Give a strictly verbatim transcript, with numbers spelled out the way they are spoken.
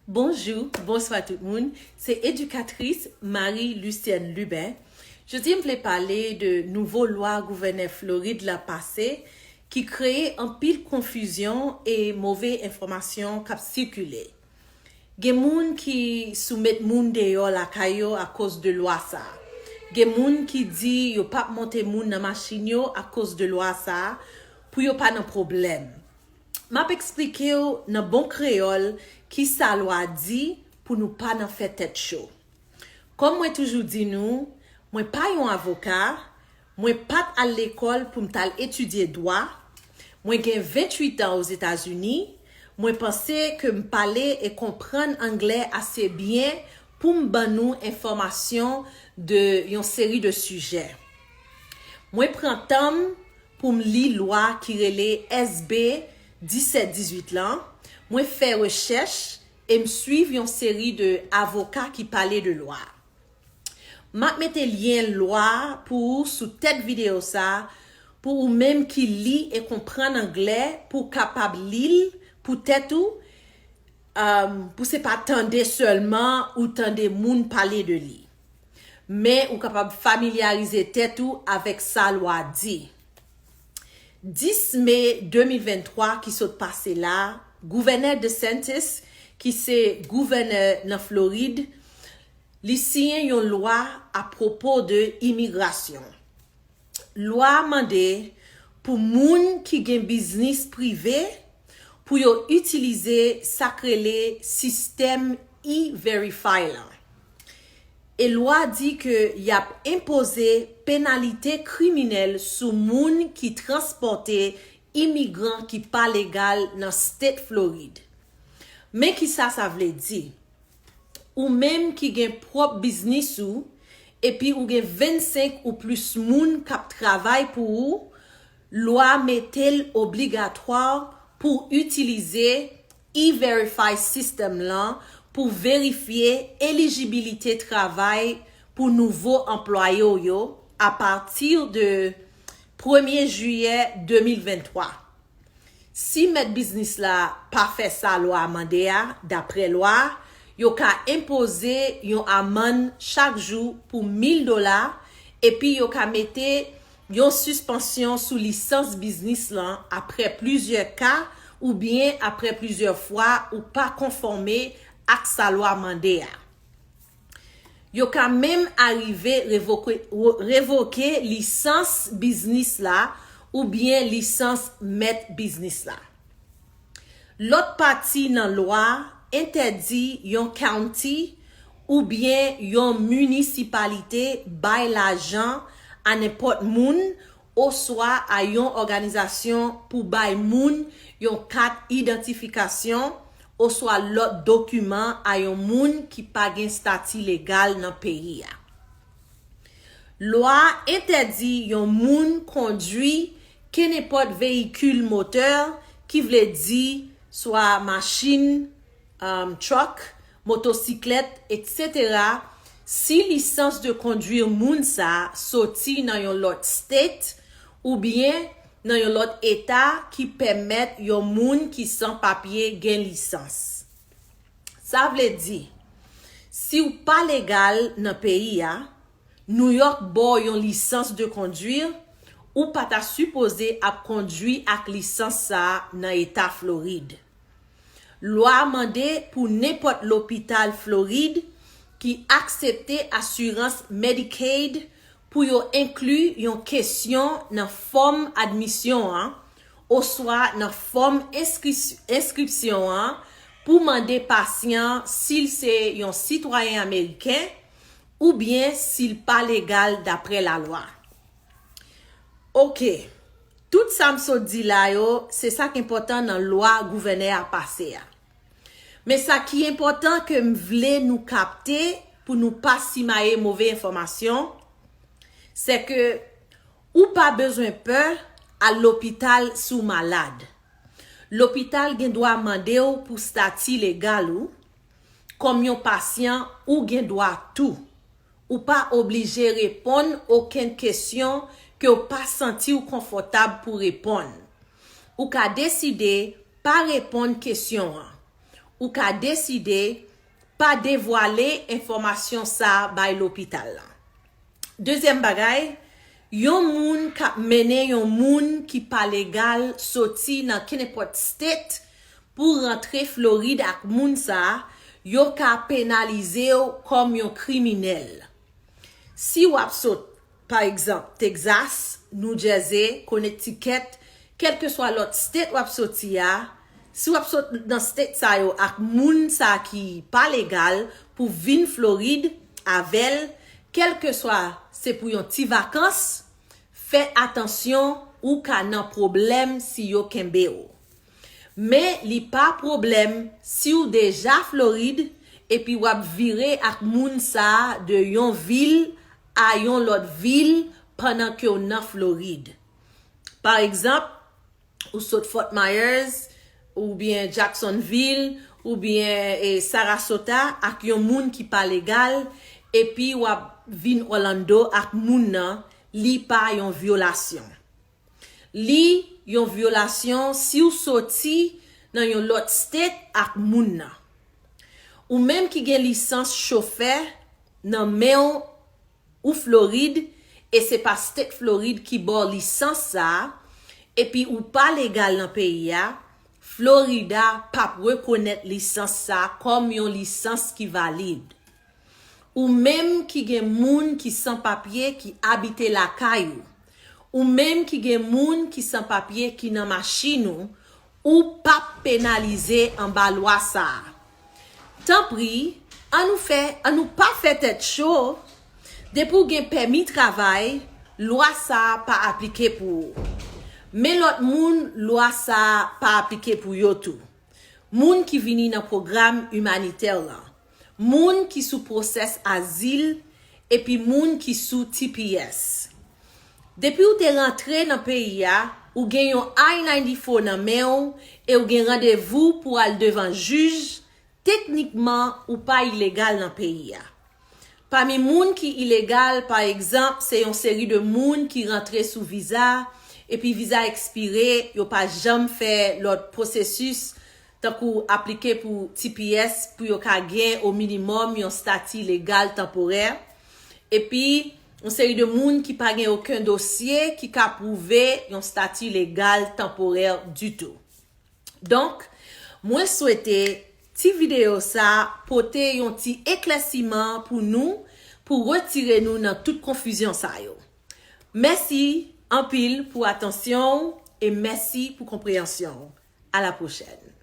Bonjou, bonswa tout moun. Se edikatris Marie Lucienne Lubin. Jodi m vle pale de nouvo lwa gouvènè Florid la pase ki kreye anpil konfizyon e move enfòmasyon k ap sikile. Gen moun ki sou met moun deyò lakay yo akoz de lwa sa a. Gen moun ki di yo p ap monte moun nan machin yo akoz de lwa sa a pou yo pa nan pwoblèm. M ap eksplike w nan bon kreyòl kisa lwa di pou nou pa nan fè tèt cho. Kòm mwen toujou di nou, mwen pa yon avoka, mwen pa t al lekòl pou m t al etidye dwa, mwen gen venntuit an Ozetazini, mwen panse ke m pale e konprann anglè ase byen pou m ban nou enfòmasyon de yon seri de sijè. Mwen pran tan m pou m li lwa ki rele S B disèt dizuit lan, mwen fè rechèch e m swiv yon seri de avoka ki pale de lwa. M ap mete lyen lwa a pou ou sou tèt videyo sa a, pou ou menm ki li e konprann anglè, pou w kapab li l pou tèt ou, um, pou se pa tande sèlman ou tande moun pale de li. Men ou kapab familyarize tèt ou avèk sa lwa di. Dis me de mil venntwa ki sot pase la, gouvènè DeSantis, ki se gouvènè nan Florid, li siyen yon lwa apwopo de imigrasyon. Lwa a mande pou moun ki gen biznis prive pou yo itilize sa k rele sistèm E-Verify lan. E lwa di ke y ap enpoze penalite kriminèl sou moun ki transpòte imigran ki pa legal nan state Florid. Men kisa sa vle di? Ou menm ki gen pwòp biznis ou, epi ou gen vennsenk ou plis moun k ap travay pou ou, lwa mete l obligatwa pou w itilize E-Verify sistèm lan pou verifye elijibilite travay pou nouvo anplwaye w yo apati de premye jiyè de mil venntwa. Si mèt biznis la pa fè sa lwa a mande a, daprè lwa a, yo ka enpoze yon amann chak jou pou mil dola, epi yo ka mete yon sispansyon sou lisans biznis lan apre plizyè ka oubyen apre plizyè fwa ou pa konfòme ak sa lwa mande a. Yo ka menm arive revoke, revoke lisans biznis la oubyen lisans mèt biznis la. Lòt pati nan lwa a entèdi yon county oubyen yon minisipalite bay lajan a nenpòt moun oswa a yon òganizasyon pou bay moun yon kat idantifikasyon oswa lòt dokiman a yon moun ki pa gen stati legal nan peyi a. Lwa a entèdi yon moun kondwi kenenpòt veyikil motè, ki vle di swa machin, um, truck, motosiklèt, etsetera, si lisans de kondwi moun sa a soti nan yon lòt state oubyen nan yon lòt eta ki pèmèt yon moun ki san papye gen lisans. Sa vle di, si w pa legal nan peyi a, New York ba w yon lisans de kondwi, ou pa ta sipoze ap kondwi ak lisans sa a nan eta Florid. Lwa a mande pou nenpòt lopital Florid ki aksepte asirans Medicaid pou yo enkli yon kesyon nan fòm admisyon an oswa nan fòm enskri-, enskripsyon an pou mande pasyan si l se yon sitwayen ameriken oubyen si l pa legal daprè lalwa. Oke, tout sa m sot di la yo, se sa k enpòtan nan lwa gouvènè a pase a. Men sa ki enpòtan ke m vle nou kapte pou nou pa simaye move enfòmasyon, se ke ou pa bezwen pè al lopital si w malad. Lopital gen dwa mande w pou stati legal ou. Kòm yon pasyan, ou gen dwa tou. Ou pa oblije reponn okenn kesyon ke w pa santi w konfòtab pou reponn. Ou ka deside pa reponn kesyon an. ou ka deside pa devwale enfòmasyon sa a bay lopital lan. Dezyèm bagay, yon moun k ap mennen yon moun ki pa legal soti nan kenenpòt state pou rantre Florid ak moun sa a, yo ka penalize w kòm yon kriminèl. Si w ap sot, pa egzanp, Texas, New Jersey, Connecticut, kèlkeswa lòt state w ap soti a, si w ap sot nan state sa yo ak moun sa ki pa legal pou vin Florid avè l, kèlkeswa se pou yon ti vakans, fè atansyon, ou ka nan pwoblèm si yo kenbe w. Men li pa pwoblèm si w deja Florid epi w ap vire ak moun sa a de yon vil a yon lòt vil pandan ke w nan Florid. Pa egzanp, ou sot Fort Myers, oubyen Jacksonville, oubyen, e, Sarasota ak yon moun ki pa legal, epi w ap vin Orlando ak moun nan, li pa yon vyolasyon. Li yon vyolasyon si w soti nan yon lòt state ak moun nan. Ou menm ki gen lisans chofè nan men w, ou Florid, e se pa state Florid ki ba w lisans sa a, epi ou pa legal nan peyi a, Florida p ap rekonèt lisans sa a kòm yon lisans ki valid. Ou menm ki gen moun ki san papye ki abite lakay ou, ou menm ki gen moun ki san papye ki nan machin ou, ou p ap penalize anba lwa sa a. Tanpri, ann nou fè, ann nou pa fè tèt cho. Depi w gen pèmi travay, lwa sa a pa aplike pou ou. Men lòt moun, lwa sa a pa aplike pou yo tou. Moun ki vini nan pwogram imanitè lan, moun ki sou pwosès azil, epi moun ki sou T P S. Depi w te rantre nan peyi a, ou gen yon I ninety-four nan men w e w gen randevou pou w al devan jij, teknikman ou pa ilegal nan peyi a. Pami moun ki ilegal, pa egzanp, se yon seri de moun ki rantre sou viza, epi viza ekspire, yo pa janm fè lòt pwosesis, tankou aplike pou T P S pou yo ka gen o minimòm yon stati legal tanporè, epi yon seri de moun ki pa gen okenn dosye ki ka pwouve yon stati legal tanporè ditou. Donk, mwen swete ti videyo sa pote yon ti eklèsiman pou nou, pou retire nou nan tout konfizyon sa yo. Mèsi anpil pou atansyon w e mèsi pou konpreyansyon w. A la pwochèn.